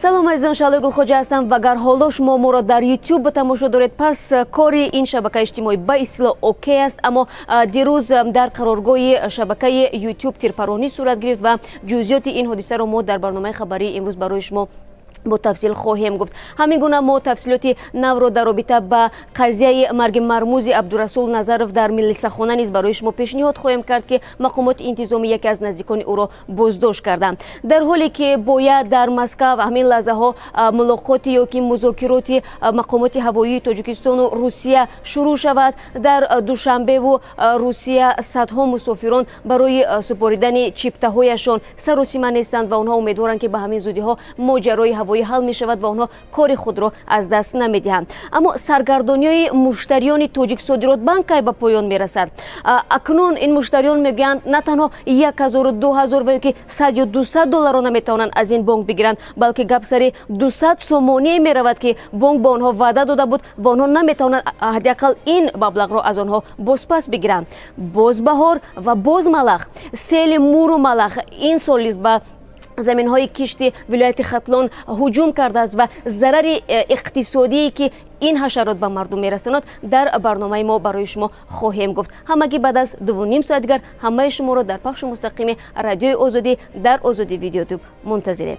Салом, азизон, Шаҳлои Гулхоҷа ҳастам ва агар ҳоло шумо моро дар Ютуб тамошо доред, пас кори ин шабакаи иҷтимоӣ ба истилоҳ окей аст. Аммо дирӯз дар қароргоҳи шабакаи Ютуб тирпаронӣ сурат гирифт ва ҷузъиёти ин ҳодисаро мо дар барномаи хабарии имрӯз барои шумо бо тафсил хоҳем гуфт. Ҳамин гуна мо тафсилоти навро дар робита ба қазияи марги мармузи Абдурасул Назаров дар милисахона низ барои шумо пешниҳод хоҳем кард, ки мақомоти интизомӣ яке аз наздикони ӯро боздошт карданд. Дар ҳоле ки бояд дар Москав ҳамин лаҳзаҳо мулоқоти ё ки музокироти мақомоти ҳавоии Тоҷикистону Русия шурӯъ шавад, дар Душанбеву Русия садҳо мусофирон барои супоридани чиптаҳояшон саросима нестанд ва онҳо умедворанд, ки ба ҳамин зудиҳо моҷарои ҳавоӣ ҳал мешавад ва онҳо кори худро аз даст намедиҳанд. Аммо саргардониҳои муштариёни Тоҷиксодиротбанк кай ба поён мерасад? Акнун ин муштариён мегӯянд, на танҳо 1000, 2000 ва ё ки 100 ё 200 долларро наметавонанд аз ин бонк бигиранд, балки гап сари 200 сомоние меравад, ки бонк ба онҳо ваъда дода буд ва онҳо наметавонанд ҳадди ақал ин маблағро аз онҳо бозпас бигиранд. Боз баҳор ва боз малах. Сели муру малах ин сол низ ба заминҳои кишти вилояти Хатлон ҳуҷум кардааст ва зарари иқтисодие, ки ин ҳашарот ба мардум мерасонад, дар барномаи мо барои шумо хоҳем гуфт. Ҳамагӣ баъд аз 2,5 соат дигар ҳамаи шуморо дар пахши мустақими Радиои Озодӣ дар Озодӣ Видеотуб мунтазирем.